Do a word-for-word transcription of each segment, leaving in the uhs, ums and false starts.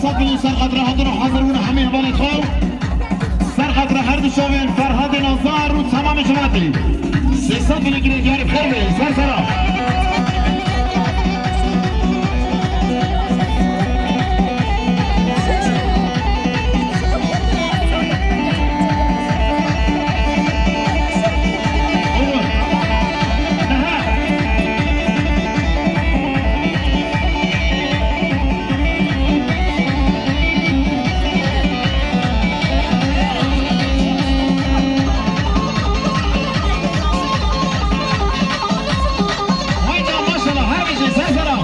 Sed milyon ser xatirê hatin û hazir bûn hemî hevalên xwe. Ser xatirê her du çavên Ferhadê Nazar û temamê cemaetê. Sê sed milyon girê diyarê bi xêr be, ser sera. Haydi maşallah, her bir şey, sen sana.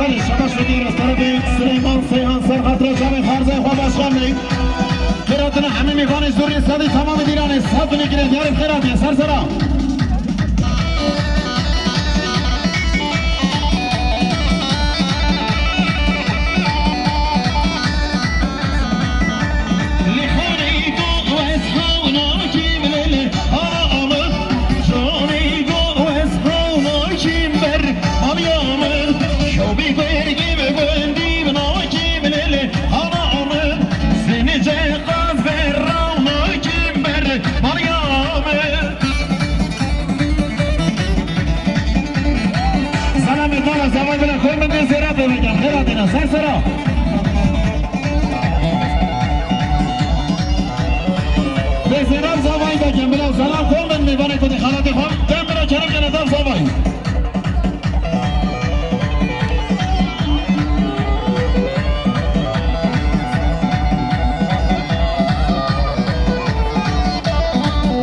Belê, şabaş ve diğer tarafê Süleyman Seyhan ser xatirê çavê xarzê xwe başkan bey. Xêr hatina hemî mêvanê zûrê sedî tamamê dîranê sed binê girê diyarê xêr hatiye ser sera. Zelamê dana zavay bile xwe min dê zêra pê vekem. Xêra dêna, ser sera. Dê zêra zavay vekem, bila zelam xwe min mêvanê ku dê xalatê xwe. Dem bira kerem gene dev zavay.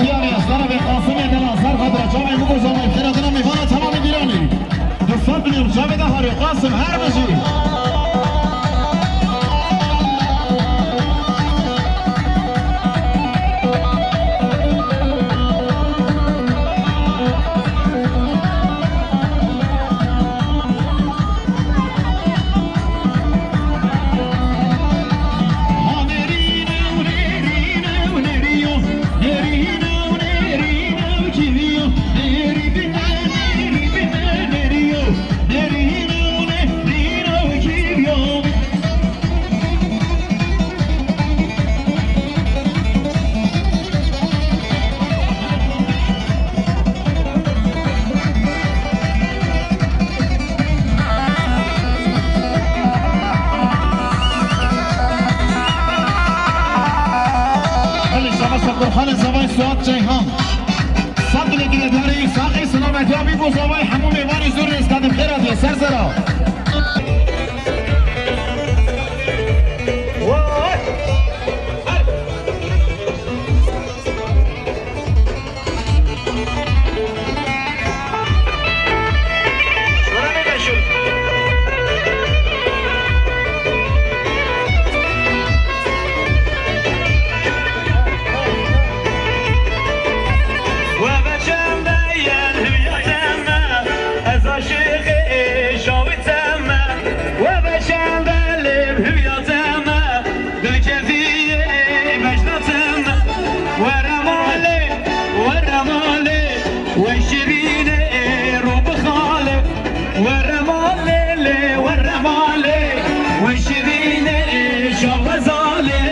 Diyarê Eslanê Qasimê dela ser xatira çavê min ku zavay xêra dina mêvana tamamê dîranê. Du sed milyon çavê de harê Qasim her bijî. Belê, şabaş Kurxanê zavay Suat Ceyhan. Sed dilê dilê diyarê Îsaqê silametiya bî bo zavay hemû mêvanê zûrê êska di xêra diye ser sera. Were malê, were malê, we şirînê rû bi xalê. Were malê lê, were malê, we şirînê şaxezalê.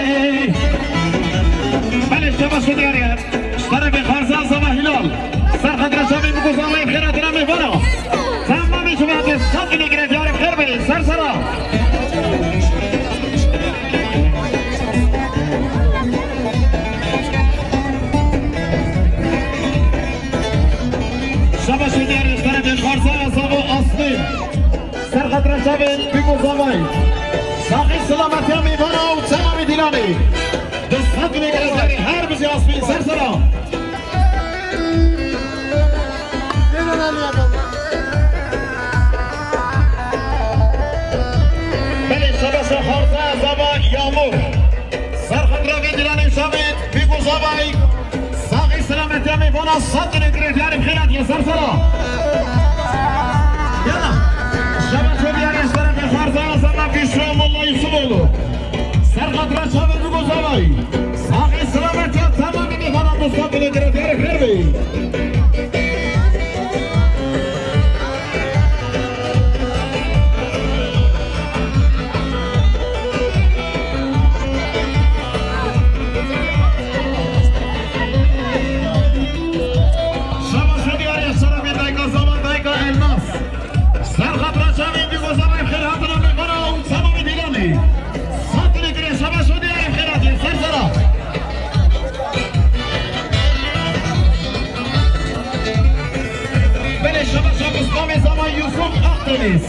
Belê, şabaş ve diyar ye. Ji terefê Xarzan Zava Hilal. Ser xatirê çavê min ku zavayê xêra dina mêvana. Temamê cemaetê sed binê girê diyarê xêr bê, ser sera. Şabaş û diyarê ji terefê Çavên Bîk û Zavay. Saxî silametiya mêvana û çavê dîlanê. Di sed binê girêdayî her bijî aspî ser sera. Belê şabaşa xarza zava Yağmur. Ser xatira vê dîlanê şavê Bîk û Zavay. Saxî silametiya mêvana sed binê girêdayî xêr hatiye ser sera. Yala. Şabaş û diyarê ji terefê xarza zava Bîşra Molla Yusufoğlu. Ser xatira çavên Bîk û Zavay. Saxî silametiya temamê mêvana dostan binê girêdayî xêr bê. Şabaş û diyarê ji terefê dayika zava dayika Elmas. Ser xatira çavên Bîk û Zavay xêr hatina mêvana û temamê dîlanê. Sed binê girê şabaş û diyarê xêr hatiye ser sera. Belê şabaşa Mustafê Zaman Yusuf Akdeniz.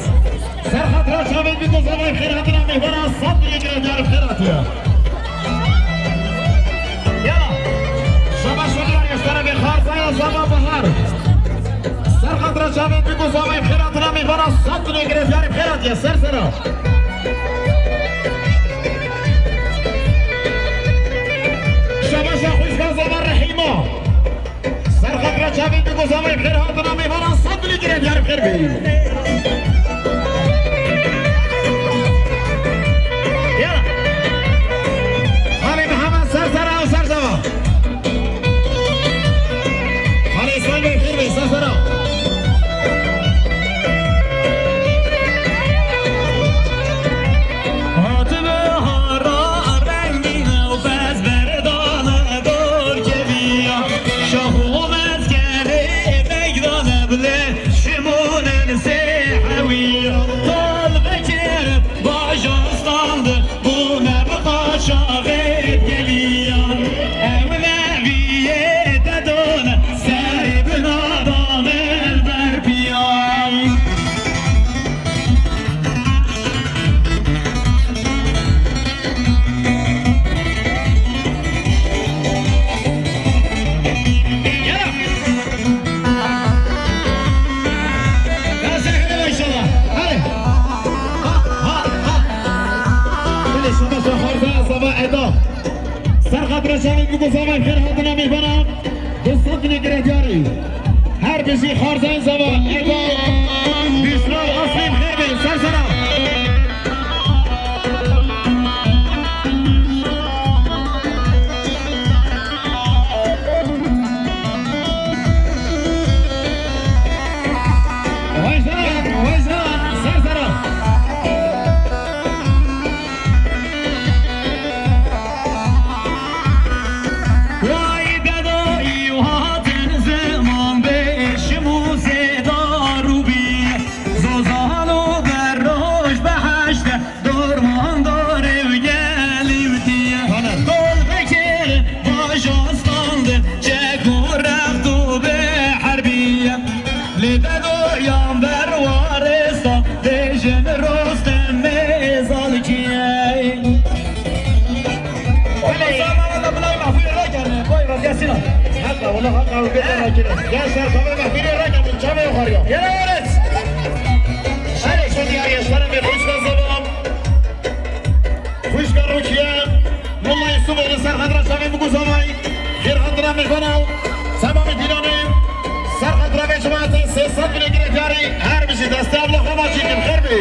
Ser xatira çavên Bîk û Zavay xêr hatina mêvana sed binê girêdayî xêr hatiye. Ya. Şabaş û diyarê ji terefê xarzaya zava Bahar. Ser xatira çavên Bîk û Zavay xêr hatina mêvana sed binê girêdayî xêr hatiye ser sera. Şabaşa xwişka zava Rehîma. Ser xatira çavên Bîk û Zavay xêr hatina mêvana sed binê girêdayî xêr bê. Ya. Halê Mihemed ser sera û ser zava. Halê Îsmaîl Bey xêr bê ser sera. Hatibe hara rengîn û bez berdane dor keviya. Şax û mezgerê meydane bile şimûnen sê hewiya. Tal vekir bajan stand bûne bi qaşaxê geliya. Ew neviyê te done serê binadan ber piya. Ser xatira çavên Bîk û Zavay xêr hatina mêvana. Du sed binê girêdayî. Her bijî xarzayên zava Eda Bîşra Aslîn xêr bê ser sera. Wajdan, wajdan, ser sera. Vay dedo, î hatin ziman bê şim û zêdar û bî. Zozan û berroj behişte, dorman dor ev gelî û diye. Dol vekir, bajan stand, çek û rext û bi herbiye. Lê dedo yan berwaristan, dêjin Rostemê zalkiyey. Wele. Zaman da bilay mafûyê rakene, koy vaziyasina. Hatta wala hatta o kadar rakene. Gel ser kavga mafûyê rakene, çavê yukarıya. Yere waris. Hadi. Şu diğer yaşlara bir hoş zaman. Xwişka Rukiye, Molla Yusuf oğlu ser xatira çavên Bîk û Zavay, xêr hatina mêvana, temamê dîlanê, ser xatira vê cemaetê sê sed binê girêdayî, her bijî destê Abla Xema çêkin, xêr bê.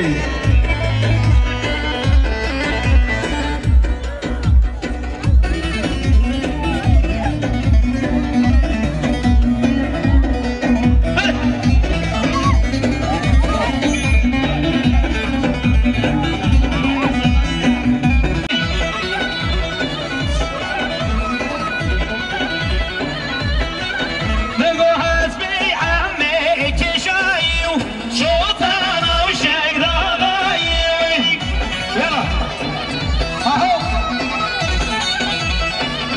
Yala. Aho.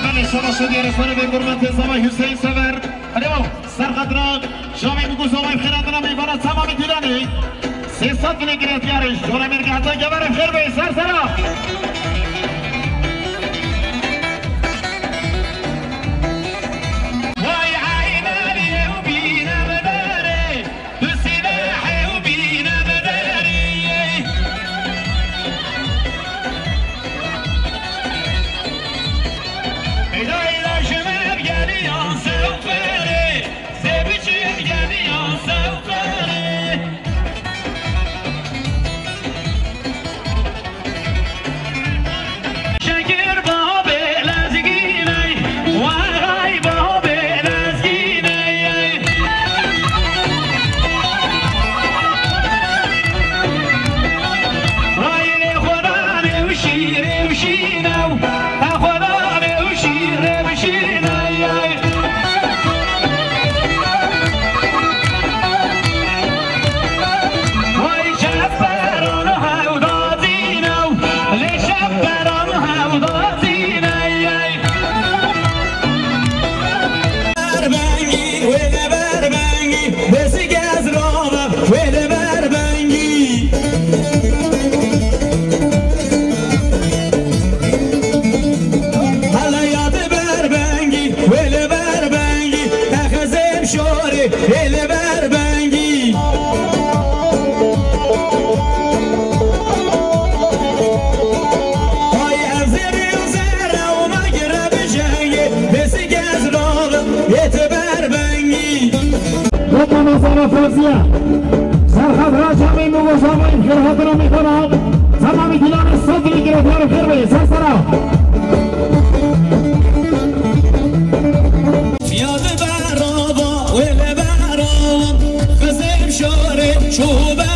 Belê, şabaş û diyarê xwe re bê, kurmentê Zavay Hüseyin Sever. Hadi bakalım. Ser xatira çavên Bîk û Zavay xêr hatina mêvana temamê dîlanê. Sê sed lî girêdiyarê ji Colemêrgeha te geverê xêr be, ser sera. Vay eyneliyê û bîne bi derê, bi silahê û bîne bi derê. Heyda heyda ji me geliyan sewferê. Sê biçim geliyan sewqerê. Şekir babê lezgîney, wexay babê lezgîney. Rayê Xudanê û şîrê û şînew. Xwedabê û şîrê bişînayay. Vay çeperan hewdazînew, lê çeperan hewdazînayay. Berbengî, wê ne berbengî, bêsigez rava, wê ne berbengî. Hala ya di berbengî, wê li berbengî, te xizim şorê, wê li berbengî. Ay ev zerê û zerre û nagire bi cengê, bêsigez rava, yê ti berbengî. Weta Nazara Fevziye. Serxet Raçamî Mogoşamî xêrhatina mîxana. Tamamî dîlanê sed lî girêdiyarê xêr be. Ser sera. Ya li berava, wê li berava. Xizim şorê, çûbe